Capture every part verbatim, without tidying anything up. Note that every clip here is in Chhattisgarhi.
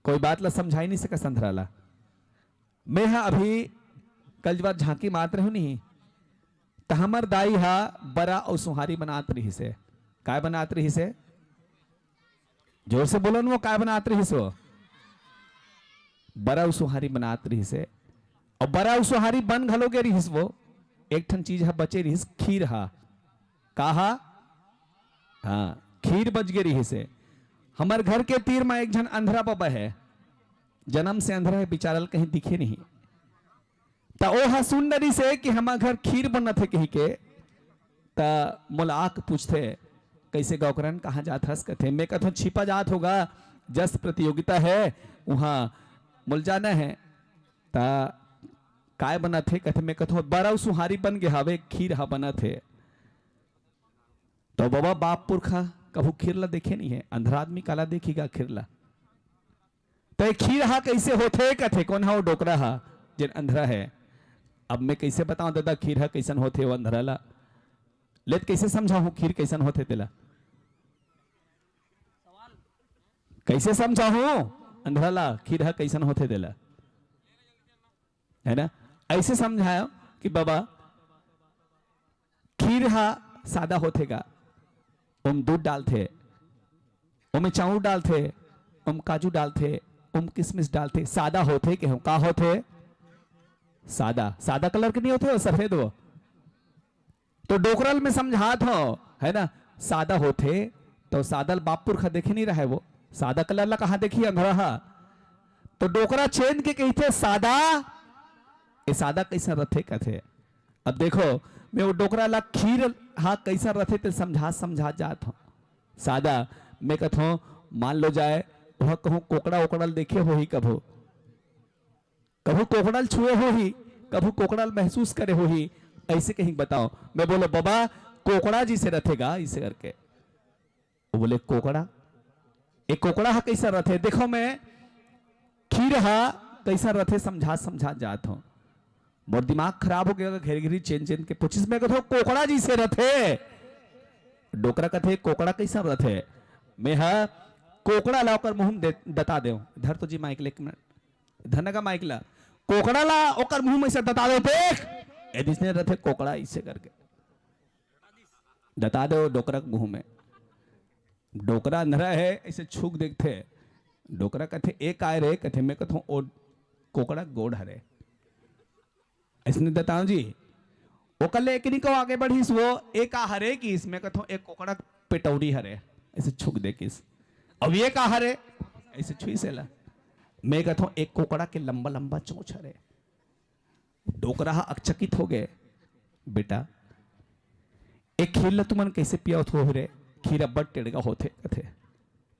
कोई बात ला समझाई नहीं सकस अंधरा ला। मैं हा अभी कल जब झांकी मात रहूं नहीं, त हमर दाई हा बरा अउ सुहारी बनात रहिस हे। काय बनात रहिस हे? जोर से बोलन, वो काय बनात रहिस वो? बरा अउ सुहारी बनात रहिस हे। अउ बरा अउ सुहारी बन घलो गे रहिस वो। एक ठन चीज हा बचे रहिस, खीर हा। का हा? हाँ, खीर बच गे रहिस हे। हमर घर के तीर म एक झन अंधरा बबा हे, जन्म से अंधरा हे, बिचारा ल कहीं दिखे नहीं। त ओ ह सुन डरिस हे कि हमर घर खीर बनत हे कहिके। त मोला आके पूछथे, "कइसे गौकरन, कहाँ जात हस?" कथे। मैं कथों, "छिपा जात हों गा, जस प्रतियोगिता हे, उहाँ मोला जाना हे।" त "काय बनत हे?" कथे। मैं कथों, "बरा अउ सुहारी बन गे हावे, खीर ह बनत हे।" त बबा, बाप पुरखा कभू खीर ला देखे नहीं हे, अंधरा आदमी काला देखही गा खीर ला? "त ए खीर हा कइसे होथे?" कथे। कोन हा? वो डोकरा हा, जेन अंधरा हे। अब मैं कइसे बतावं ददा, खीर हा कइसन होथे वो अंधरा ला? ले त कइसे समझाहूं खीर कइसन होथे तेला? कइसे समझाहूं अंधरा ला खीर हा कइसन होथे तेला? है ना? अइसे समझायेंव कि बबा, खीर हा सादा होथे गा, ओम दूध डालथे, ओमे चाउर डालथे, ओम काजू डालथे, ओम किसमिस डालथे, सादा होथे। कहेंव, का होथे? सादा। सादा कलर के नहीं होथे वो, सफेद वो। त डोकरा ल मैं समझात हों, है ना, सादा होथे, त सादा ल बाप पुरखा देखे नहीं रहय वो, सादा कलर ला कहाँ देखही अंधरा हा? त डोकरा चेंद के कहिथे, "सादा, ए सादा कइसन रथे?" कथे। अब देखो, मैं वो डोकरा ला खीर हा कइसन रथे ते समझात समझात जात हों। सादा, मैं कथों, मान लो जाए, वह कहूँ कोकड़ा ओकड़ा ल देखे होही कभू, कभू कोकड़ा ल छुए होही, कभू कोकड़ा ल महसूस करे होही, अइसे कहीं बताओ। मैं बोलों, "बबा, कोकड़ा जइसे रथे गा," अइसे करके। वो बोले, "कोकड़ा? ए कोकड़ा हा कइसन रथे?" देखो, मैं खीर हा कइसन रथे समझात समझात जात हों। मोर दिमाग खराब हो गे, घेर घेरी चेंद चेंद के पूछिस। मैं कथों, "कोकड़ा जइसे रथे।" डोकरा कथे, "कोकड़ा कइसन रथे?" मैं हा कोकड़ा ला ओकर मुंह म दे, दता देंव। धर तो जी माइक ल एक मिनट। धर न गा माइक ला। कोकड़ा ला ओकर मुंह म अइसे दता देंव, "देख, ए दइसने रथे कोकड़ा," अइसे करके दता देंव डोकरा के मुंह में। डोकरा अंधरा हे, अइसे छू के देखथे। डोकरा कथे, "ए काय रे?" कथे, मैं कथों, "ओ कोकड़ा के गोड़ हरे।" अइसने दतांव जी। ओकर ले एक निको आगे बढ़िस वो, "ए का हरे?" किहिस, मैं कथों, "ए कोकड़ा के पेटौरी हरे।" अइसे छू के देखिस। "अब ए का हरे?" अइसे छुइस एला। मैं कथों, "ए कोकड़ा के लंबा लंबा चोंच हरे।" डोकरा हा अकचकित हो गे, "बेटा, ए खीर ल तुमन कइसे पियावत हो रे? खीर अब्बड़ टेड़गा होथे," कथे।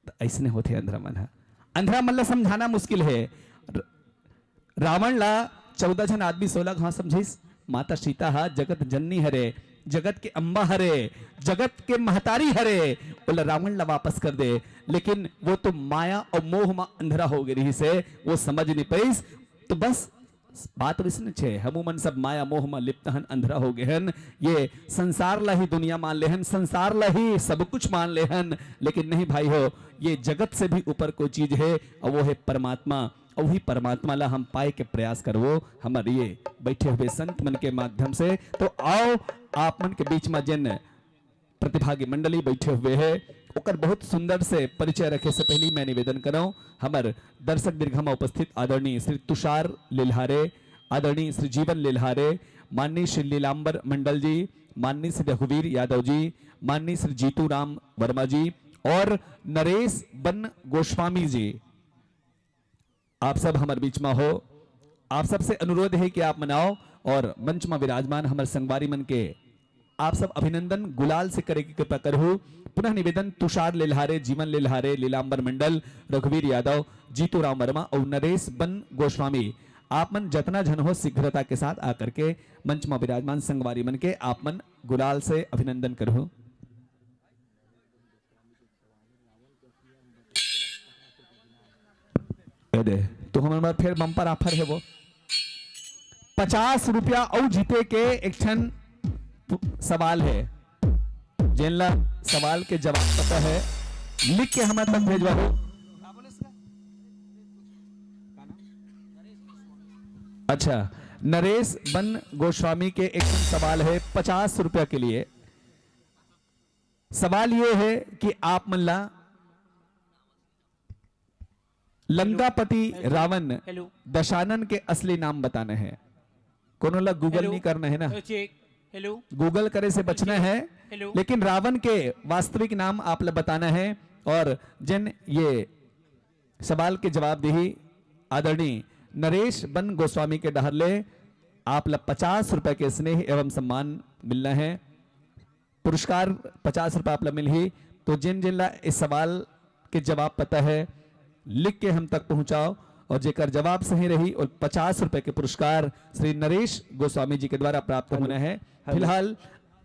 त अइसने होथे अंधरा मन ह। अंधरा मन ल समझाना मुश्किल हे। र-, रावण ला चौदह झन आदमी सोलह घाव समझाइस, माता सीता ह जगत जननी हरे, जगत के अम्बा हरे, जगत के महतारी हरे, ओला रावण ला वापस कर दे। लेकिन वो तो माया अउ मोह म अंधरा हो गे रिहिस हे, वो समझ नइ पाइस। तो बस बात अइसने हे, हमू मन सब माया मोह म लिप्त हन, अंधरा हो गे हन। ये संसार ला ही दुनिया मान ले हन, संसार ला ही सब कुछ मान ले हन, लेकिन नहीं भाई हो, ये जगत से भी ऊपर कोई चीज हे, अउ वो हे परमात्मा। अउ वही परमात्मा ला हम पाए के प्रयास करबो। हमर ये बैठे हुए संत मन के माध्यम से, तो आओ, आप मन के बीच म जेन प्रतिभागी मंडली बैठे हुए हे, ओकर बहुत सुंदर से परिचय रखे से पहिली मैं निवेदन करौं, हमर दर्शक दीर्घा म उपस्थित आदरणीय श्री तुषार लेल्हारे, आदरणीय श्री जीवन लेल्हारे, माननीय श्री लीलांबर मंडल जी, माननीय श्री रघुवीर यादव जी, माननीय श्री जीतू राम वर्मा जी और नरेश बन गोस्वामी जी। आप सब हमर बीच म हो, आप सबसे अनुरोध हे कि आप मन आओ और मंच म विराजमान हमर संगवारी मन के आप सब अभिनंदन गुलाल से करे के कृपा करहु। पुनः निवेदन, तुषार लेल्हारे, जीवन लेल्हारे, लीलांबर मंडल, रघुवीर यादव, जीतू राम वर्मा अउ नरेश बन गोस्वामी, आप मन जतना झन हो शीघ्रता के साथ आकर के मंच म विराजमान संगवारी मन के आप मन गुलाल से अभिनंदन करहु। ए दे, तो हमर बर फेर बम्पर ऑफर हे वो। पचास रुपया अउ जीते के एक ठन पु-, सवाल हे। जेन ला सवाल के जवाब पता हे, लिख के हमर तक भेजवाहू। अच्छा, नरेश बन गोस्वामी के एक सवाल है पचास रुपया के लिए। सवाल ये है कि आप मन ला लंकापति रावण दशानन के असली नाम बताना है। कोनो ला Google नहीं करना है ना। Google करे से बचना है। लेकिन रावण के वास्तविक नाम आप ला बताना है। और जिन ये सवाल के जवाब देही आदरणीय नरेश बन गोस्वामी के डहर ले आप ला पचास रुपए के स्नेह एवं सम्मान मिलना है। पुरस्कार पचास रुपए आप ला मिलही। तो जिन जिन ला इस सवाल के जवाब पता है, लिख के हम तक पहुंचाओ और जेकर जवाब सही रही और पचास रुपए के पुरस्कार श्री नरेश गोस्वामी जी के द्वारा प्राप्त होना है। फिलहाल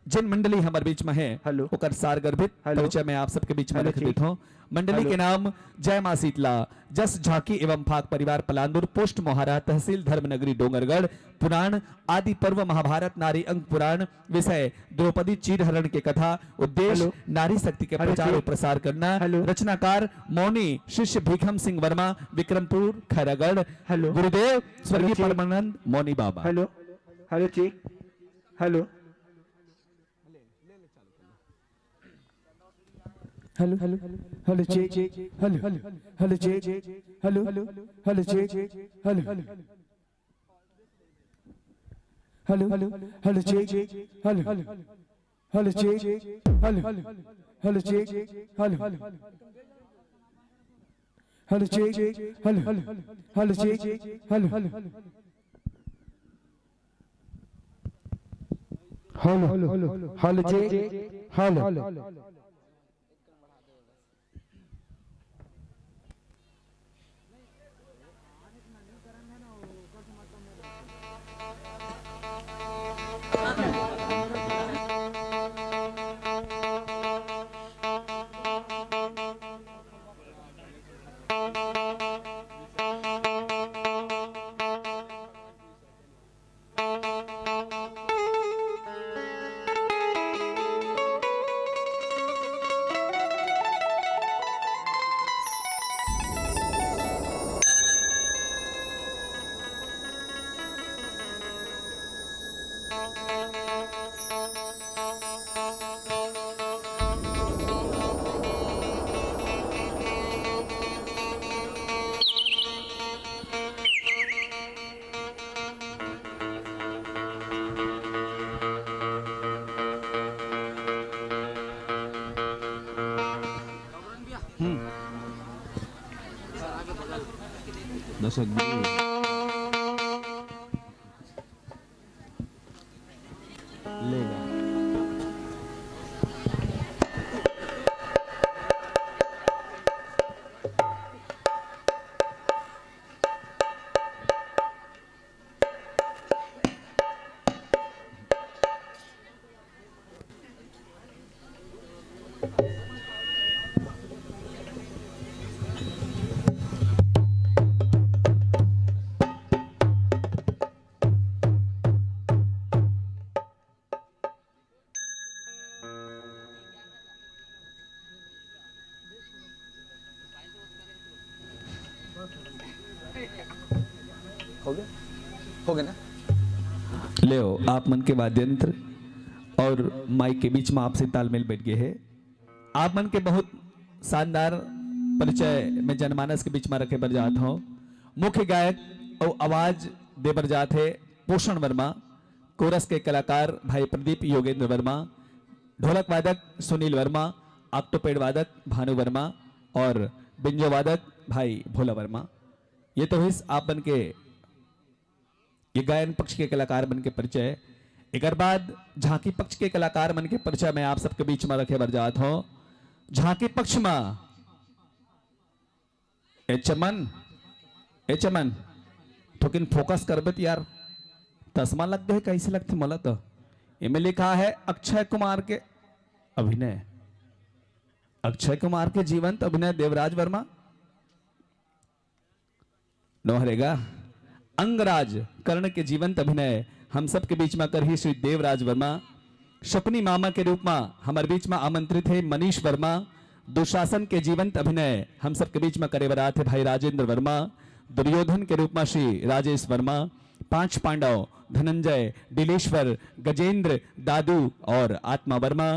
जिन मंडली हमर बीच में है, ओकर सारगर्भित परिचय मैं आप सबके बीच में रख देता हूँ। मंडली के नाम जय माँ शीतला, जस झांकी एवं फाग परिवार पलांदुर, पोस्ट मोहारा, तहसील धर्मनगरी डोंगरगढ़। पुराण आदि पर्व महाभारत नारी अंक पुराण, विषय द्रौपदी चीरहरण के कथा, उद्देश्य नारी शक्ति के प्रचार और प्रसार करना। रचनाकार मौनी शिष्य भीखम सिंह वर्मा, विक्रमपुर खैरागढ़। गुरुदेव स्वर्गीय Parmanand Mauni Baba. Hello, hello, check. Hello. Hello, hello, hello, check, check. Hello, hello, check, check. Hello, hello, hello, check, check. Hello, hello, check, check. Hello, hello, check, check. Hello, hello, check, check. Hello, hello, check, check. Hello, hello, check, check. Hello, hello, check, check. Hello, hello. Hello, hello, check, check. Hello. दर्शक हो गया? हो गया ना? लेव, आप मन के वाद्य यंत्र और माइक के बीच में आपसी तालमेल बैठ गए है। आप मन के बहुत शानदार परिचय मैं जनमानस के बीच में रखे बर जात हूँ। मुख्य गायक और आवाज दे बर जात है पोषण वर्मा, कोरस के कलाकार भाई प्रदीप योगेंद्र वर्मा, ढोलक वादक सुनील वर्मा, ऑक्टोपेड वादक भानु वर्मा और बिंजो वादक भाई भोला वर्मा। ये तो हिस आप मन के ये गायन पक्ष के कलाकार मन के परिचय। एकर बाद झांकी पक्ष के कलाकार मन के परिचय मैं आप सबके बीच में रखे बर जात हूँ। झांकी पक्ष में ए चमन, ए चमन, थोकिन फोकस करबे त यार, चश्मा लग गए, कैसे लगथे मोला तो। एमे लिखा है अक्षय कुमार के अभिनय, अक्षय कुमार के जीवंत अभिनय देवराज वर्मा। नोहरेगा अंगराज कर्ण के जीवंत अभिनय हम सबके बीच में करही श्री देवराज वर्मा। शकुनी मामा के रूप में हमर बीच में आमंत्रित है मनीष वर्मा। दुशासन के जीवंत अभिनय हम सबके बीच में करे बर आत है भाई राजेंद्र वर्मा। दुर्योधन के रूप में श्री राजेश वर्मा, पांच पांडव धनंजय, डीलेश्वर, गजेंद्र, दादू और आत्मा वर्मा,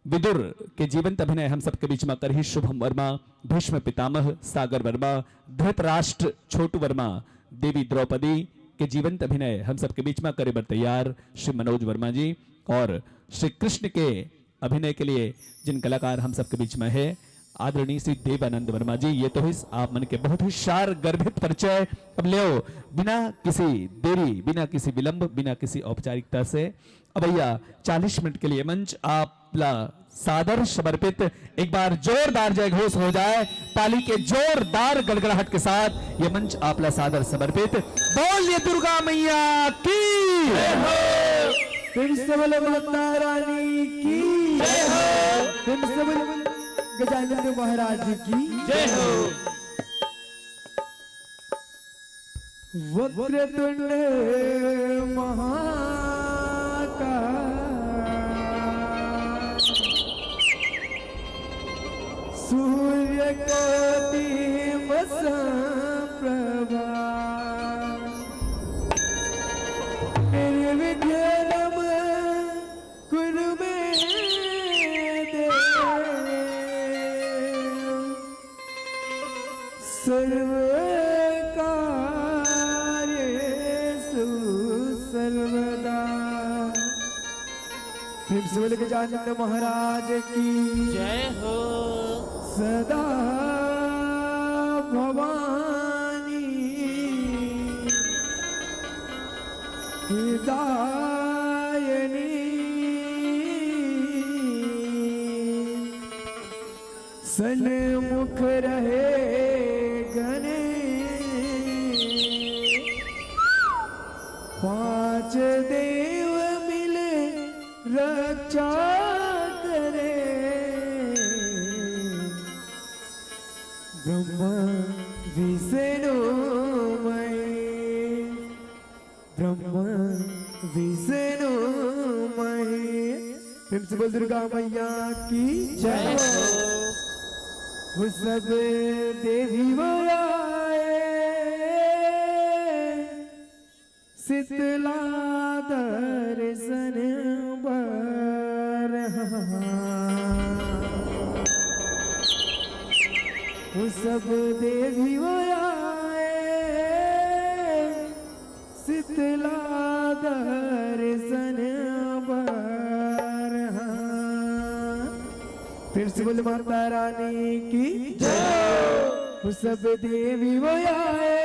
विदुर के जीवंत अभिनय हम सबके बीच में करही शुभम वर्मा, भीष्म पितामह सागर वर्मा, धृतराष्ट्र छोटू वर्मा, देवी द्रौपदी के जीवंत अभिनय हम सबके बीच में करे बर तैयार श्री मनोज वर्मा जी, और श्री कृष्ण के अभिनय के लिए जिन कलाकार हम सबके बीच में है, आदरणीय श्री देवानंद वर्मा जी, ये तो ही आप मन के बहुत ही शार गर्भित परिचय। अब लेओ, बिना किसी देरी, बिना किसी विलंब, बिना किसी औपचारिकता से अवइया चालीस मिनट के लिए मंच आपला सादर समर्पित। एक बार जोरदार जय घोष हो जाए, ताली के जोरदार गड़गड़ाहट के साथ ये मंच आपला सादर समर्पित। बोलिए दुर्गा मैया की, प्रेम से बोलो माता रानी की, प्रेम से बोलो गजानंद महाराज की। जय हो। वक्रतुंड महाकाय, सूर्यकोटि समप्रभा, निर्विघ्नं कुरु मे देव, सर्वकार्येषु सर्वदा। प्रेम से बोले गजानंद महाराज की जय हो। सदा भवानी हितायनी, सन्मुख रहे गणेश, पांच देव मिल रक्षा करे, ब्रह्मा विष्णु महेश, ब्रह्मा विष्णु महेश। प्रेम से बोल दुर्गा मैया की जय हो। वो सब देवी वो आए, शीतला दर्शन बर। वो सब देवी वो आए, शीतला दर्शन बर। फिर से बोल माता रानी की जय। वो सब देवी वो आए।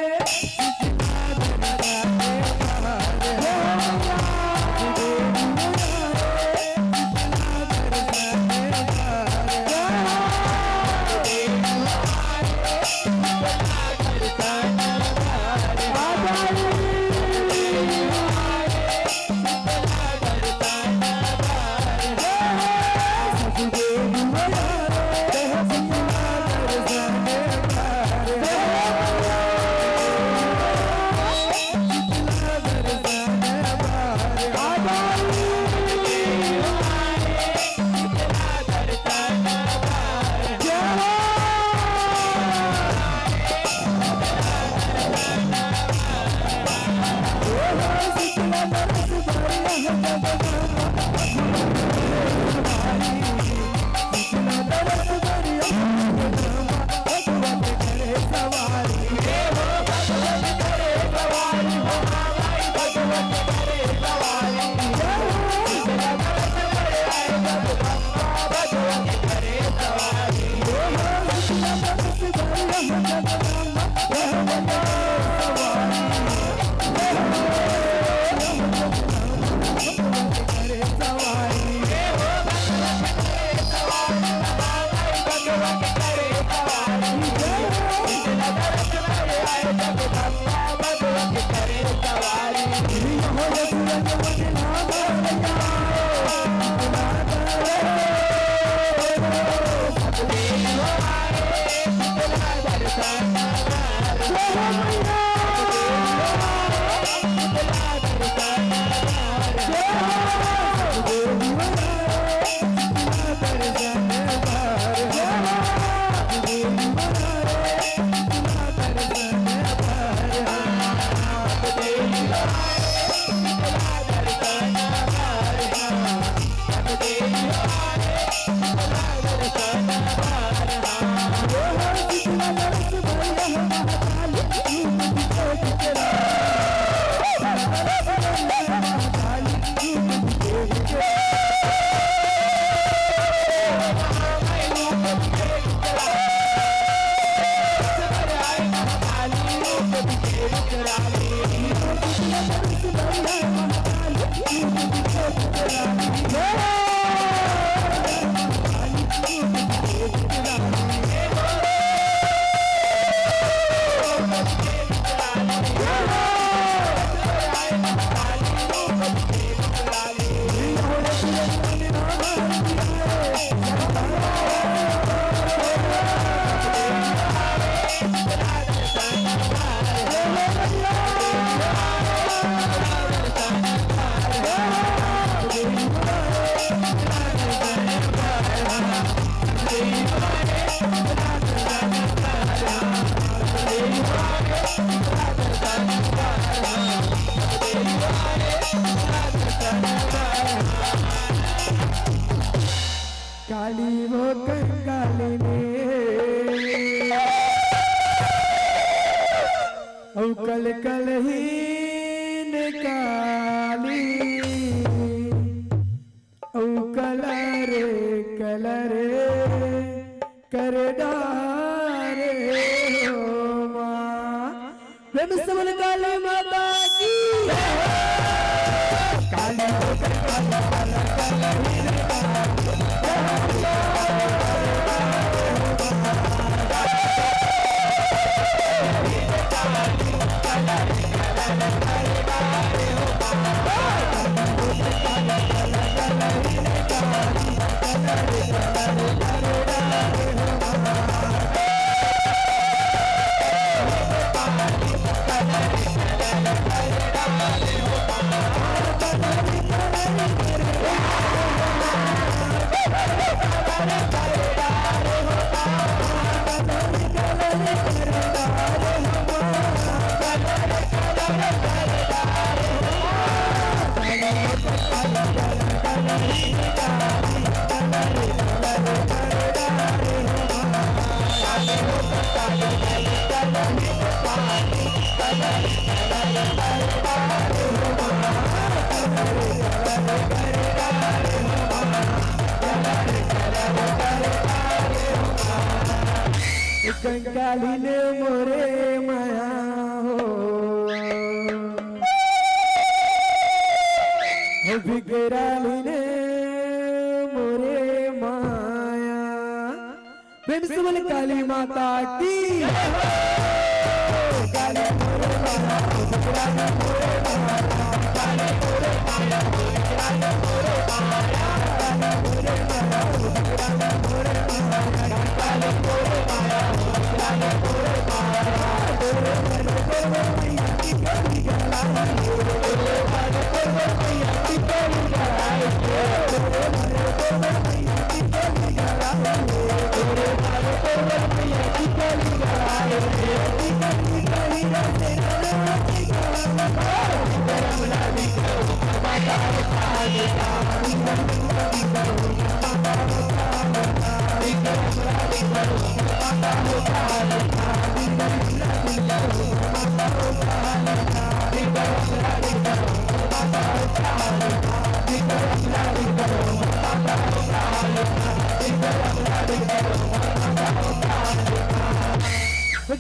काली वो कंकाली ने, अउ कल कल ही ने काली, अउ कलर कलर कर डारे हो माँ। प्रेम से बोल काली माता की। काली हो, काली हो, काली हो। कंकाली ने मोरे माया हो, हो बिकराली ने मोरे माया। प्रेम से बोल काली माता की। काली मोरे माया, हो बिकराली मोरे माया।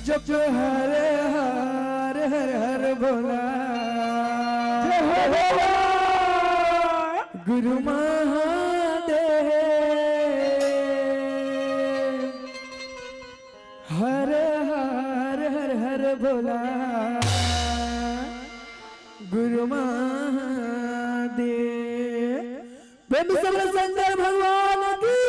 जप हर हर हर हर भोला। जय हो भोला। गुरु महादेव। हर हर हर हर भोला। गुरु महादेव। प्रेम से बोलो शंकर भगवान की।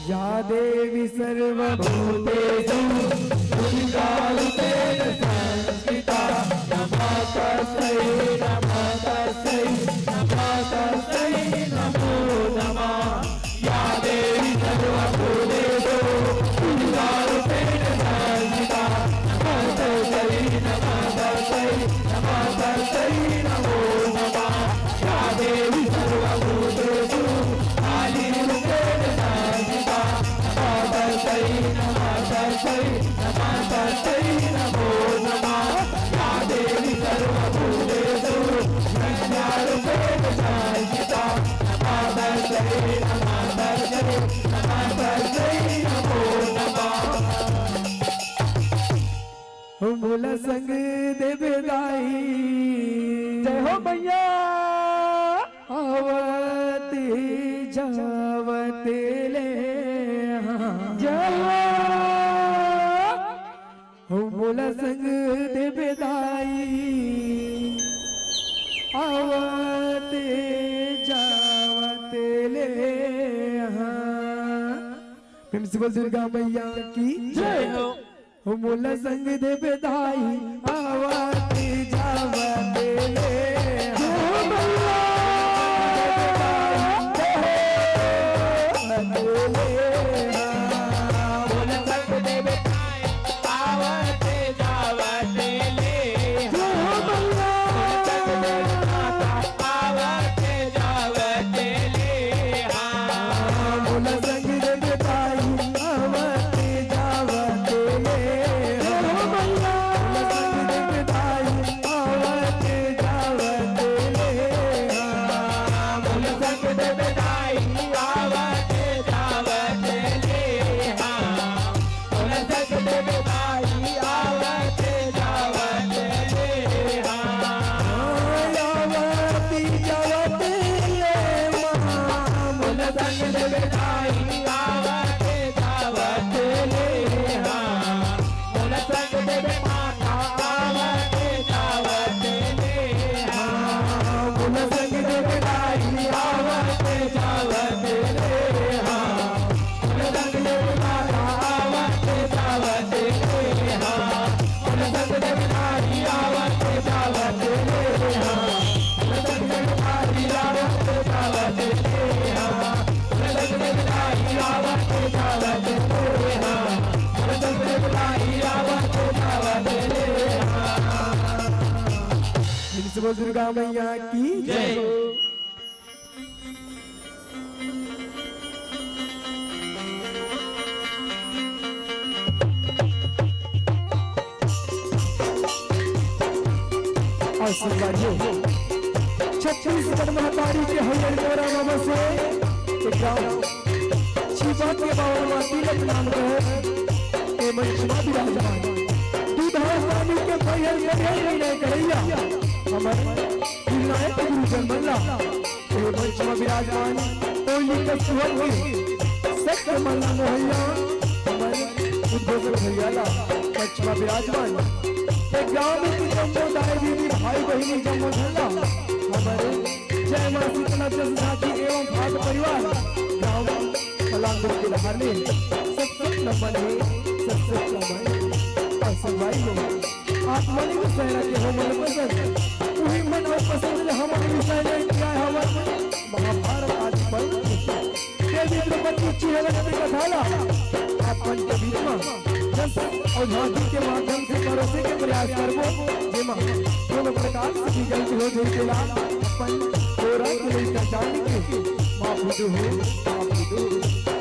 या देवी सर्वभूतेषु गुणिकारुपेण संस्थिता। नमः तस्यै, नमः तस्यै, नमः तस्यै नमो नमः। या देवी सर्वभूतेषु मोला संग देबे दाई। जय हो मैया। आवत जावत ले हाँ। जय हो। हो मोला संग देबे दाई। आवत जावत ले हाँ। प्रेम से बोल दुर्गा मैया की जय हो। हो मोला संग देबे दाई, आवत जावत ले। हो मोला संग देबे दाई, आवत ले। मोला संग देबे दाई, आवत जावत ले। हो मोला संग देबे दाई, आवत जावत ले। मोला संग देबे दाई, आवत जावत ले। मोला संग देबे दाई, आवत जावत ले। मोला संग देबे दाई, आवत जावत ले। मोला संग देबे दाई, आवत जावत ले। आवत जावत ले माँ। मोला संग देबे दाई, आवत जावत ले हाँ। मोला संग देबे माता, आवत जावत ले हाँ। मोला संग देबे दाई, आवत जावत ले हाँ। मोला संग देबे माता, आवत जावत ले हाँ। प्रेम से बोल दुर्गा मैया की जय। जय। और संगवारी हो, छत्तीसगढ़ महतारी के हरियर मोरा बाबा से एक गाँव छिपा के बावन माटी ल प्रणाम कर ए मंच मा विराजमान। दूध हाथ पानी के भैया भैया निर्णय करैया हमर विनायक गुरुजन मन ला ए मंच म विराजमान कोयली के सुहर के सत्य मन मोहैया हमर उद्घोषक भैया ला मंच म विराजमान। ए गाँव में के जम्मो दाई दीदी भाई बहिनी जम्मो झन ला हमर जय माँ शीतला जस झांकी एवं भाग परिवार गाँव कलाम के धार ले सत सत नमन हे, सत सत नमन। और संगवारी हो, आप मन के सहरा के हो मन पसंद, उही मन अउ पसंद ले हमन विषय ले किया हवन महाभारत आदि पर्व। देवी द्रौपदी चिहलन के कथा ला आप मन के बीच में जस अउ झांकी के माध्यम से परोसे के प्रयास करबो, जेमा कोनो प्रकार से भी गलती हो जाए तेला अपन तोरा के लइका जान के माफ दे हो, माफ दे हो।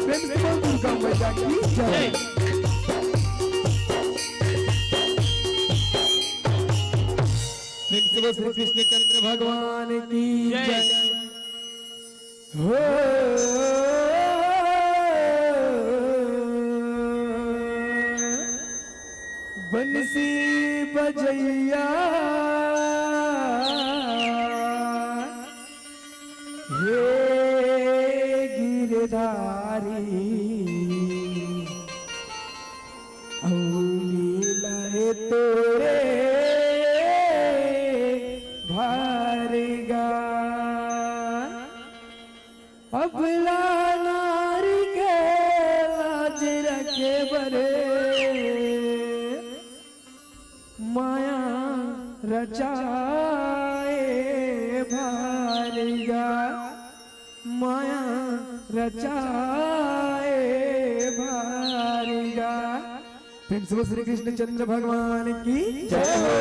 प्रेम से बोल दुर्गा मैया की जय। प्रेम से बोल श्री कृष्णचंद्र भगवान की जय। जय। हो बंसी बजैया हे गिरधारी, अउ लीला हे तोरे भारी गा। अबला नारी के लाज रखे बरे माया रचाए भारी गा, माया रचाए भारी गा। प्रेम से बोल श्री कृष्णचंद्र भगवान की जय हो।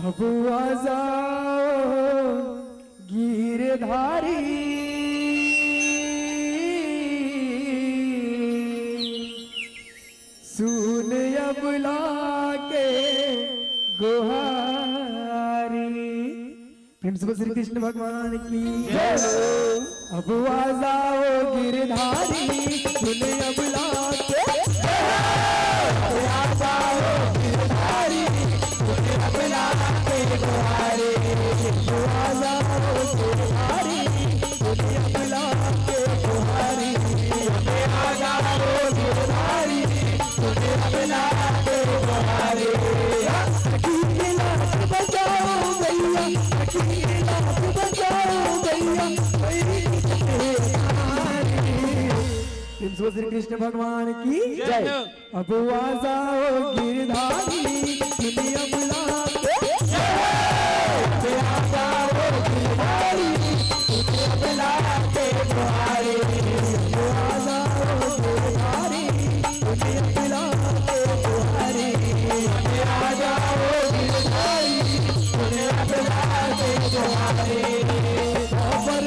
अब आ जाओ गिरधारी, सुन अबला के गुहारी। प्रेम से बोल श्री कृष्ण भगवान की जय हो। अब आ जाओ गिरधारी, सुन अबला के जय हो। आ जाओ गिरधारी, प्रेम से श्री कृष्ण भगवान की जय। अब आ जाओ गिरधारी, दुनिया बुला के। अब आ जाओ गिरधारी, दुनिया बुला के तुम्हारी। अब आ जाओ गिरधारी, दुनिया बुला के तुम्हारी। अब आ जाओ गिरधारी, दुनिया बुला के तुम्हारी। पर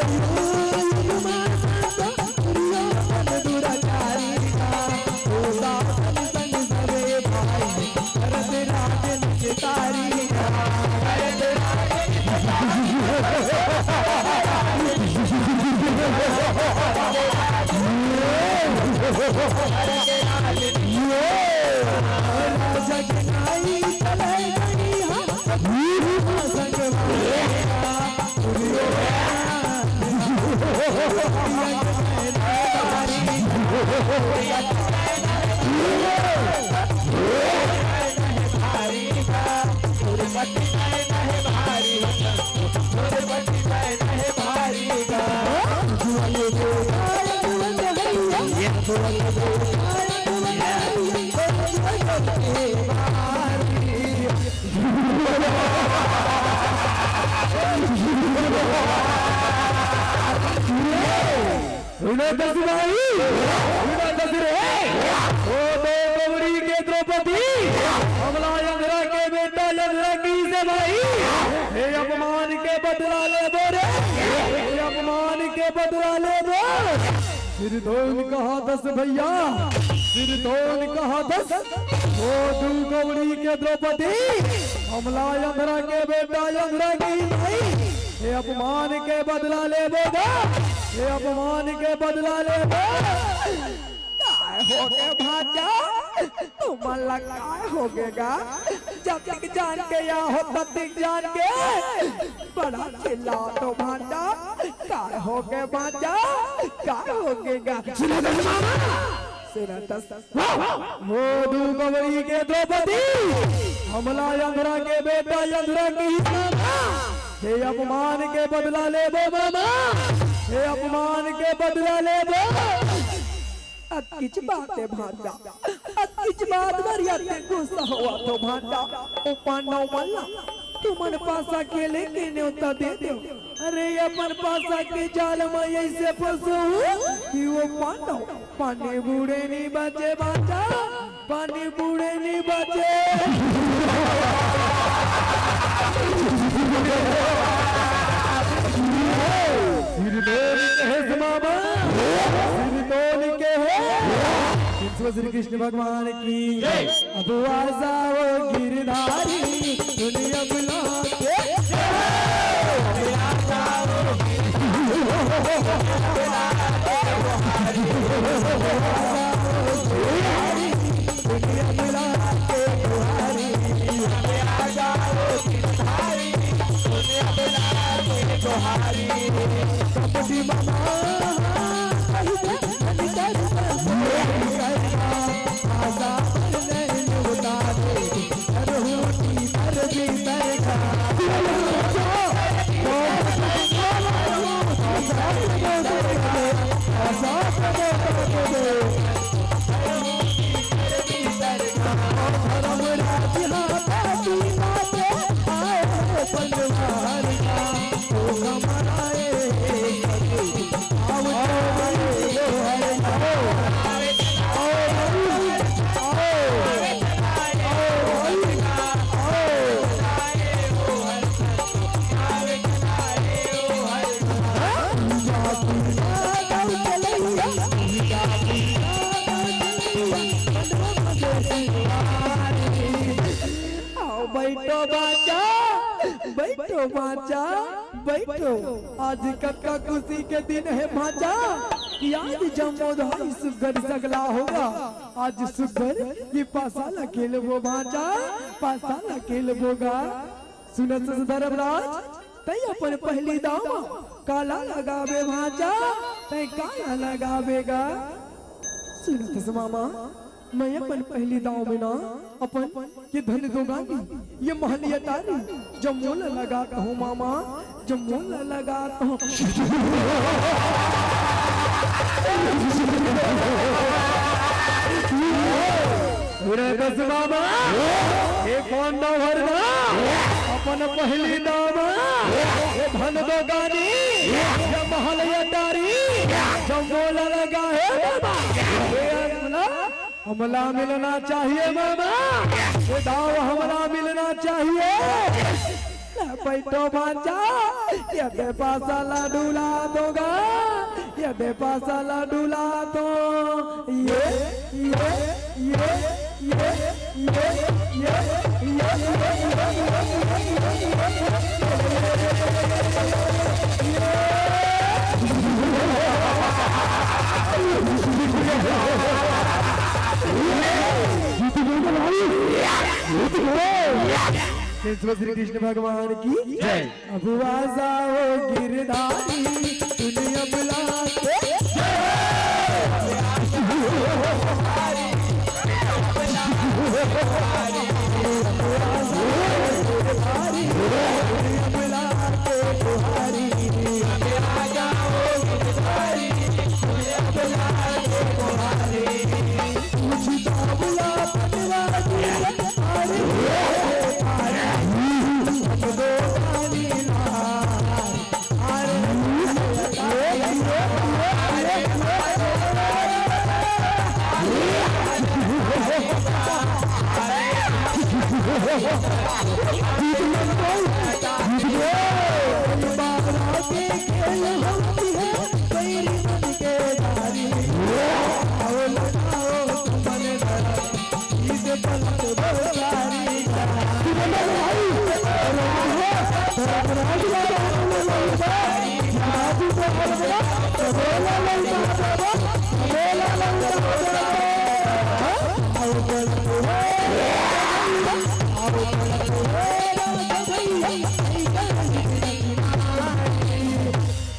सुनो दस भाई, सुनो दस रे। ओ दो कमरी के द्रौपदी, हमला अंधरा के बेटा अंधरा की से भाई, हे अपमान के बदला ले दो रे, हे अपमान के बदला ले दो। सिरधोन कहा दस भैया, सिरधोन कहा दस। ओ दू कमरी के द्रौपदी, हमला अंधरा के बेटा अंधरा की भाई, हे अपमान के बदला ले दो, हे अपमान के बदला ले दो। काय हो गे भांचा? तुमन ला काय हो गे गा? जब तक जान के या हो तब तक जान के बड़ा चिल्ला तो भांचा। काय हो गे भांचा? काय हो गे गा? सुनो दस मामा। सुनो दस। वो दू कमरी के द्रौपदी, हमला अंधरा के बेटा अंधरा की मामा। हे अपमान के बदला ले दो मामा, हे अपमान के बदला ले दो। अतकिच बात हे भांचा, अतकिच बात बर अतेक गुस्सा होवत हो भांचा। ओ पांडव मन ला तुमन पासा के लेके नेवता दे देव। अरे अपन पासा के जाल म अइसे फंसो कि वो पांडव पानी बूड़े नी बचे भांचा, पानी बूड़े नी बचे। सिरधोन के हे मामा, सिरधोन के हे। प्रेम से श्री कृष्ण भगवान की जय। अब आ जाओ गिरधारी, दुनिया बुला के। आओ बैठो भांचा, बैठो भांचा, बैठो। आज कतका खुशी के दिन हे भांचा, कि आज जमोधारी सुग्घर सगला होगा। आज सुग्घर ये पासा ला खेलबो भांचा, पासा ला खेलबो गा। सुनत हस धर्मराज, तैं अपन पहली दाव म काला लगाबे भांचा, तैं काला लगाबे गा? सुनत हस मामा, मैं अपन पहली दाव में ना अपन ये धन दोगानी, ये महल अटारी, जम्मो ला लगात हों मामा, जम्मो ला लगात हों। सुनत हस मामा, ये कोन दाव हरे ना? अपन पहली दाव म ये धन दोगानी, ये महल अटारी, जम्मो ला लगा हे मामा। ये हमला, हमला मिलना चाहिए मामा, ये दाव हमला मिलना चाहिए। ले बइठो भांचा, ये दे पासा ला डुला दोगा, ये दे पासा ला डुला दो। ये, ये, ये, ये, ये, ये, ये, ये, ये, श्री कृष्ण भगवान की जय। अब आ जाओ गिरधारी, दुनिया बुला के।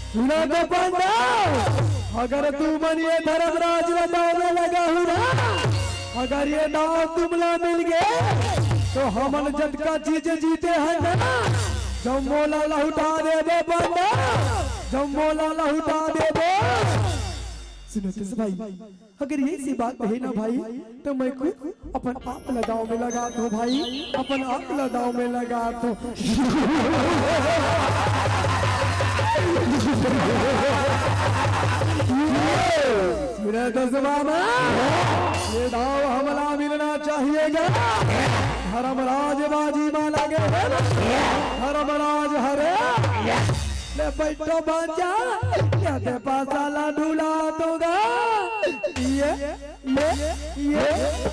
सुना तो पंडा, अगर तुमन ये धर्मराज ला दाव में लगाहू ना, अगर ये दाव तुमला मिल गे, तो हमन जतका चीज जीते हन ना, जम्मो ला लहुटा देबो पंडा, जम्मो ला लहुटा देबो। सुनो तो भाई, अगर ये सी बात हे ना भाई, तो मैं खुद अपन आप ला दाव में लगात हों भाई, अपन आप ला दाव में लगात हों। सुनत हस मामा, ये दाव हमला मिलना चाहिए गा। धर्मराज बाजी मा लगे हे ना, धर्मराज हरे। ले बइठो भांचा, ये दे पासा ला डुला दोगा। ये, ये, ये, ये,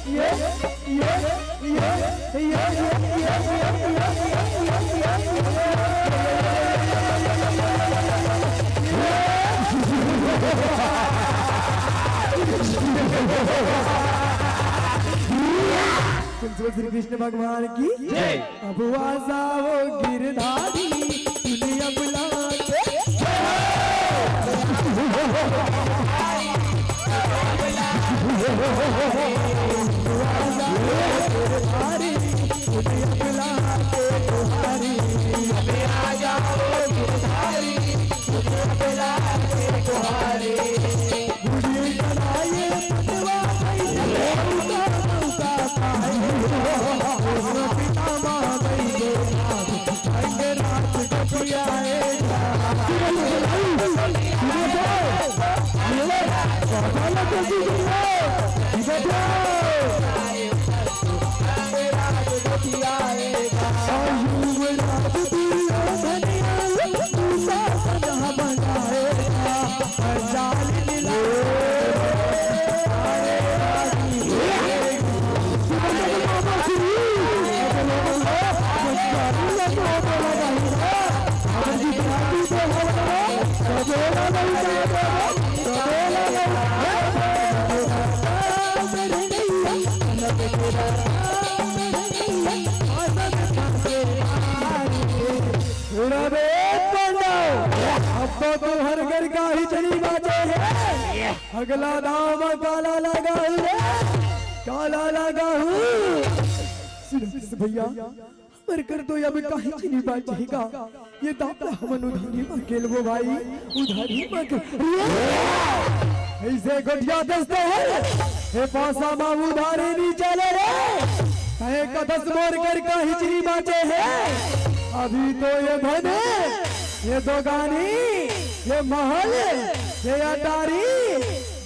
ये, ये, ये, ये, ये, ये, ये, ये, ये, ये, ये, ये, ये। श्री कृष्ण भगवान की जय। अब आ जाओ गिरधारी, दुनिया बुला के। चली बाजे हे। अगला दाव म काला लगाहू रे, काला लगाहू। सुन भैया, हमर कर तो अब काहीच नइ बाचेगा। ये दाव ला हमन उधारी म खेलबो भाई, उधारी म खेल-, अइसे गोठियाथस त हे, हे पासा म उधारी नइ चले रे। तैं कथस मोर कर काहीच नइ बाचे हे। अभी तो ये धन, ये दोगानी, ये महल, ये अटारी,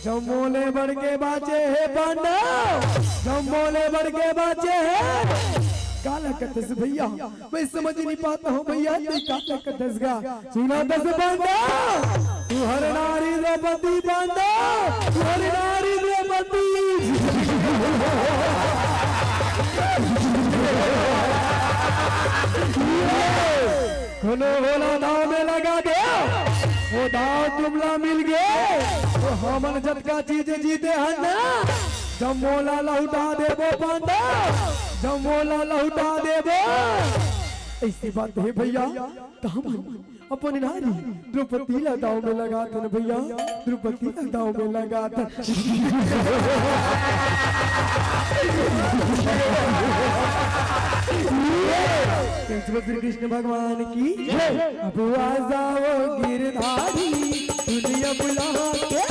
जम्मो ले बढ़ के बाचे हे पांडव, जम्मो ले बढ़ के बाचे हे। काला कथस भैया, मैं समझ नइ पात हंव भैया, तैं काला कथस गा। सुनथस पांडव, तुंहर नारी द्रौपदी पांडव, तुंहर नारी द्रौपदी। कोनो ओला दाव म लगा दे, ओ दाव तुमला मिल गे, त हमन जतका चीज जीते हन ना, जम्मो ला लहुटा देबो पांडव, जम्मो ला लहुटा देबो। अइसे बात हे भैया, त हमन अपन नारी द्रौपदी ला दाव म लगाथन भैया, द्रौपदी ला दाव म लगाथन। श्री कृष्ण भगवान की जय। अब आ जाओ गिरधारी, दुनिया बुला के।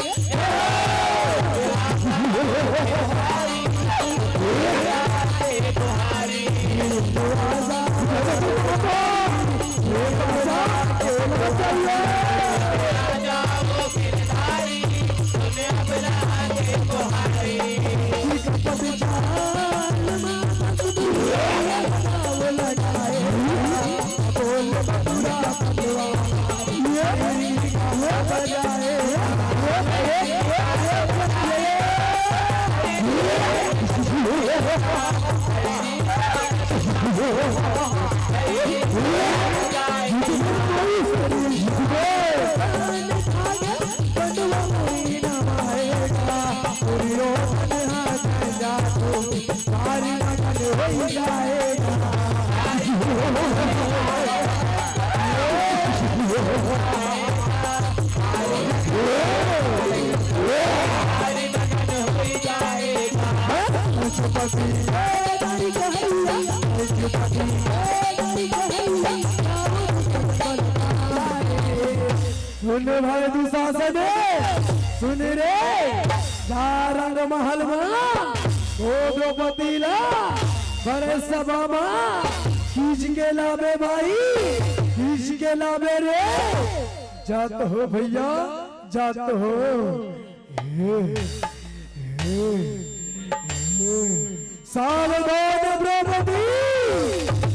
सुन भाई दुशासन, सुन रे, जा रंग महल म ओ द्रौपदी ला बड़े सभा म खींच के लाबे भाई, खींच के लाबे रे। जात हो भैया, जात हो। हे, हे, हे। सावधान द्रौपदी,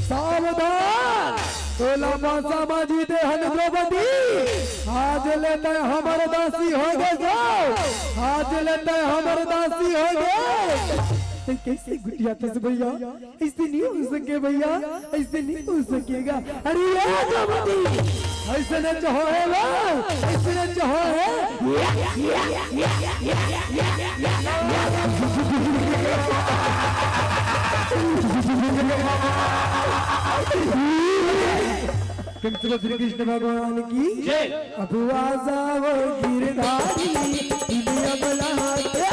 सावधान। तोला पासा म जीते हन द्रौपदी। आज ले तैं हमर दासी हो गे सो। आज ले तैं हमर दासी हो गे। तैं कइसे गोठियाथस भैया? अइसे नइ हो सके भैया, अइसे नइ हो सकेगा। अरे ये द्रौपदी, अइसे नइ चाहो हे वो, अइसे नइ चाहो हे। प्रेम से श्री कृष्ण भगवान की जय। अब आ जाओ गिरधारी, दुनिया बुला के।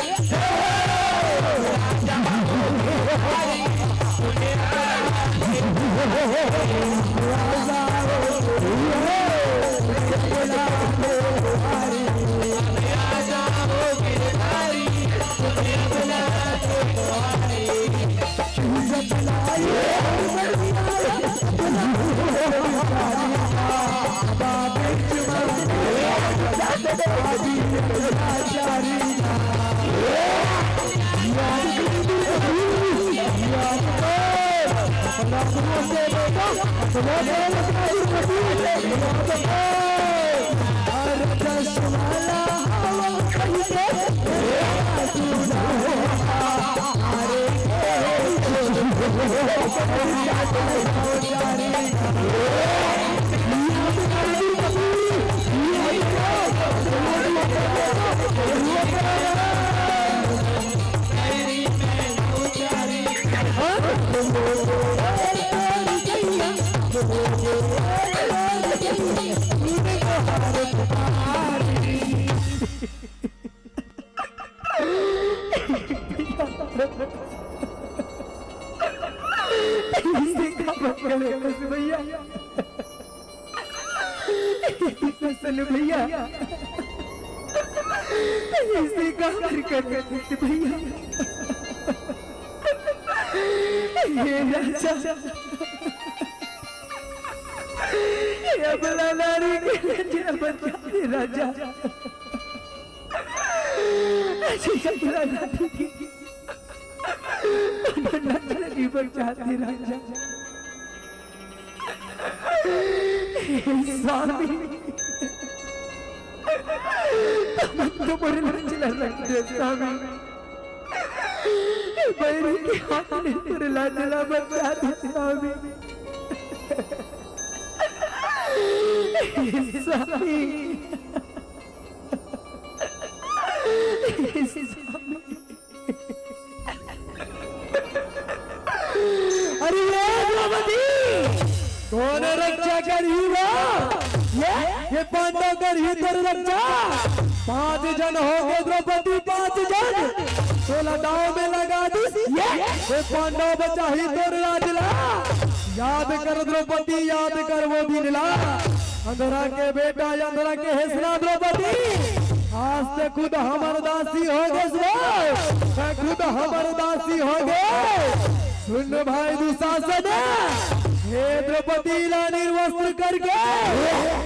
भैया, भैया, ऐसे काबर कर देथे भैया? हे राजा, हे अबला नारी के रक्षा बचा दे राजा। अजी अबला नारी के रक्षा बचा दे राजा। हे स्वामी, तुमन तो मोर लाज ला रख दे स्वामी। हे बैरी के हाथ ले मोर लाज ला बचा दे स्वामी। हे स्वामी, हे स्वामी। अरे ये द्रौपदी, कोन रक्षा करही वो? ये, ये पांडव करही तोर रक्षा। पांच झन होगे द्रौपदी, पांच झन। तोला दांव में लगा दिस ये, ये पांडव बचाही तोर राज ला। याद कर द्रौपदी, याद कर वो दिन ला। अंधरा के बेटा, अंधरा के हेसना द्रौपदी, आज ते खुद हमर दासी होगेस वो, ते खुद हमर दासी होगे। सुन भाई दुशासन, हे द्रौपदी ला निर्वस्त्र करके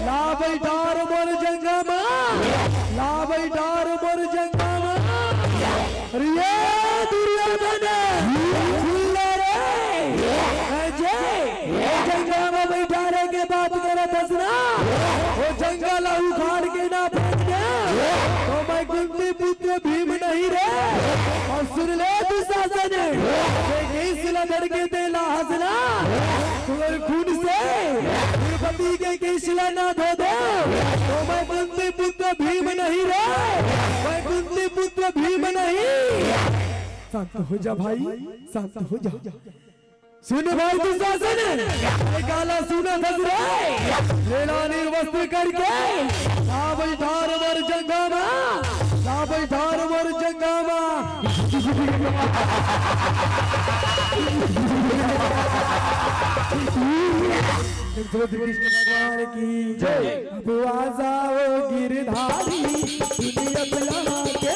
ला बइठार मोर जंघा मा, ला बइठार मोर जंघा मा। अरे ये दुर्योधन, सुन ले रे, अजय, जंघा मा बइठारे के बात करत हस ना, वो जंघा ला उखाड़ के ना फेंक दे, तो मैं कुंती पुत्र भीम नहीं रे। अउ सुन ले दुशासन, ये केस ला धर के तेला हस ना, तोर खून से द्रौपदी के केस ला ना धो दे, तो मैं कुंती पुत्र भीम नहीं रे, मैं कुंती पुत्र भीम नहीं। शांत हो जा भाई, शांत हो जा। सुन भाई दुशासन, ये काला सुनत हस रे, लेला निर्वस्त्र करके ला बइठार मोर जंघा मा, ला बइठार मोर जंघा मा। श्री कृष्ण भगवान की जय। अब आ जाओ गिरधारी, दुनिया बुला के।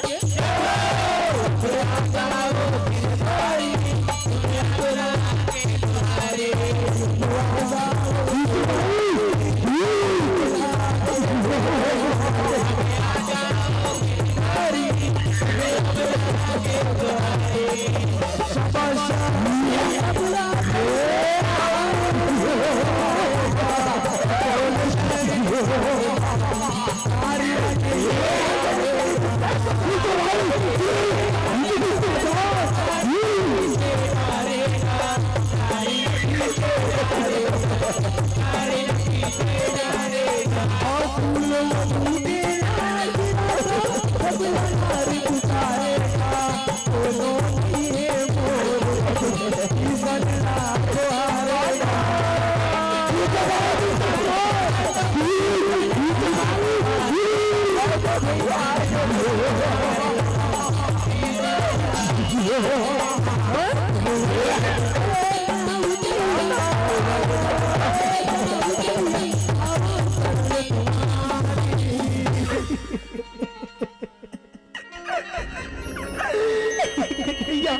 कन्हैया,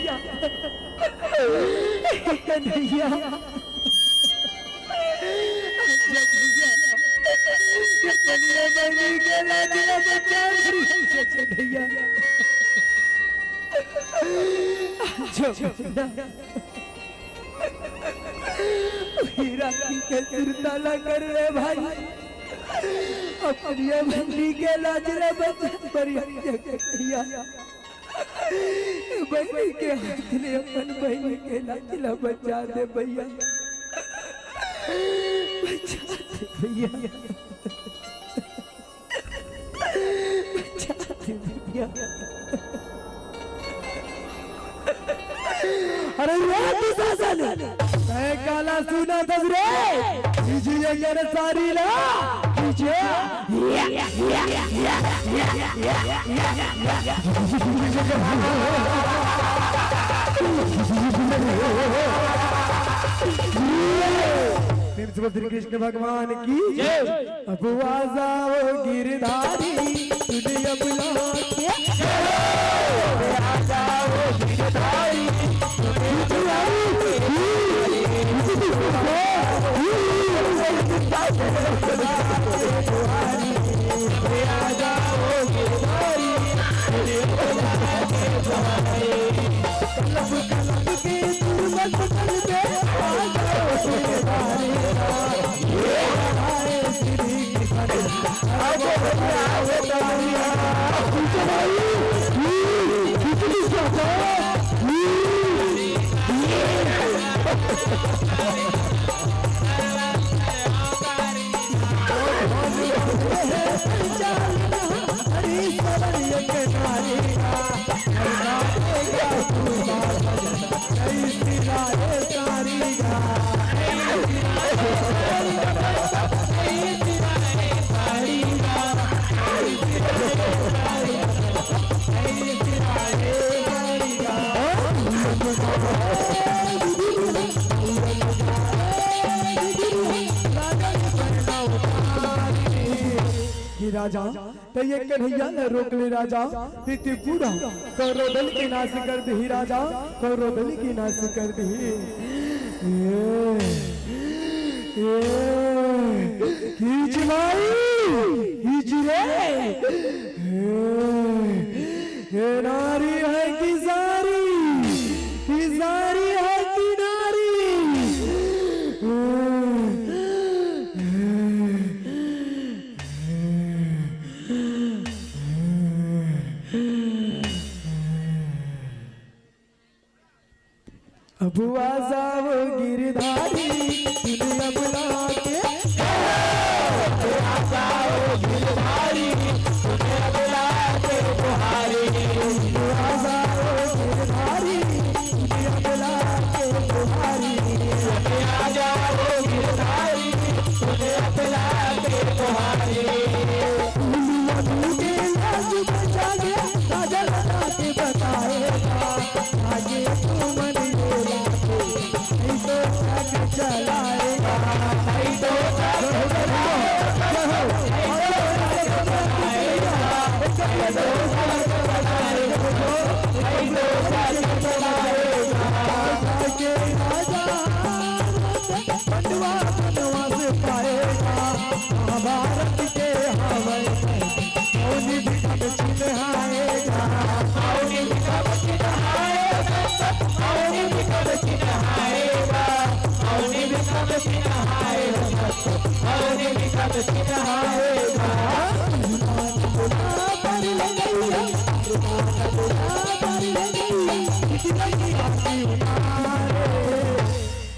कन्हैया, कन्हैया, कन्हैया, बहिनी के लाज ला बचा, कन्हैया। जो हीरा की के सिरता ला कर रे भाई, अपनी बहिनी के लाज ला बचा, कन्हैया। बहिनी के हाथ ले अपन बहिनी के लाज ला बचा दे भैया, बचा दे भैया, बचा दे भैया। अरे ये दुशासन, तैं काला सुनत हस रे, कीजिए कर सारी ला, कीजिए। प्रेम से बोल श्री कृष्ण भगवान की जय। अब आ जाओ गिरधारी, तूने अब लौट के आ जाओ गिरधारी। कि राजा, तैं ये कन्हैया ला रोक ले राजा, ते, ते पूरा कौरव दल के नाश कर देही राजा, कौरव दल के नाश कर देही। ए, ए, खींच भाई, खींच रे। ए, हे नारी है कि सारी, कि सारी है कि नारी। अब आ जाओ गिरधारी, तूने अब लाके। अब आ जाओ गिरधारी, तूने अब लाके बुहारी। अब आ जाओ गिरधारी, तूने अब लाके बुहारी। अब आ जाओ गिरधारी, तूने अब लाके बुहारी। उल्लू मधु के लाज बचा के, राजा बना के बताएगा। आगे तू मन ये लागे, नहीं तो ट्रक चलाएगा। नहीं तो ट्रक चलाएगा। नहीं तो ट्रक चलाएगा। नहीं तो ट्रक चलाएगा। आगे राजा बनवा बनवा से पाएगा। महाभारत के हवै मौनी भी कब चिन्हाएगा। मौनी भी कब चिन्हाएगा। मौनी भी कब चिन्हाएगा। मौनी भी कब चिन्हाएगा। मौनी भी कब चिन्हाएगा।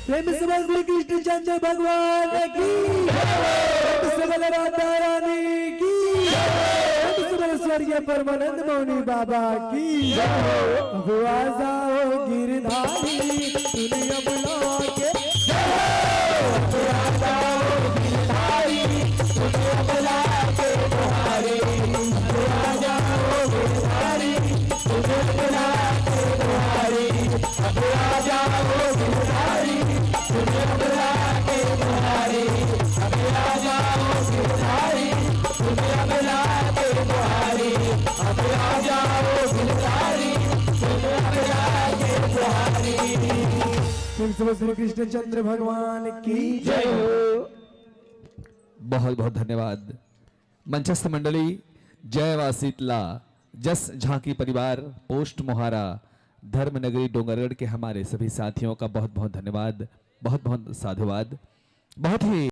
प्रेम से बोल श्री कृष्णचंद्र भगवान की, प्रेम से बोल राधा रानी की, प्रेम से बोल स्वर्गीय परमानंद मौनी बाबा की। अब आ जाओ गिरधारी, तूने अब लाके। अब आ जाओ गिरधारी, तूने अब लाके बुहारी। अब आ जाओ गिरधारी, तूने अब लाके बुहारी। अब आ जाओ गिरधारी, तूने अब लाके बुहारी। अब आ जाओ गिरधारी, तूने अब लाके बुहारी। अब आ जाओ गिरधारी, तूने अब लाके बुहारी। प्रेम से बोल श्री कृष्णचंद्र भगवान की जय हो। बहुत बहुत धन्यवाद। मंचस्थ मंडली, जय वासीतला, जस झांकी परिवार, पोस्ट मोहारा, धर्म नगरी डोंगरगढ़ के हमारे सभी साथियों का बहुत बहुत धन्यवाद, बहुत बहुत साधुवाद। बहुत ही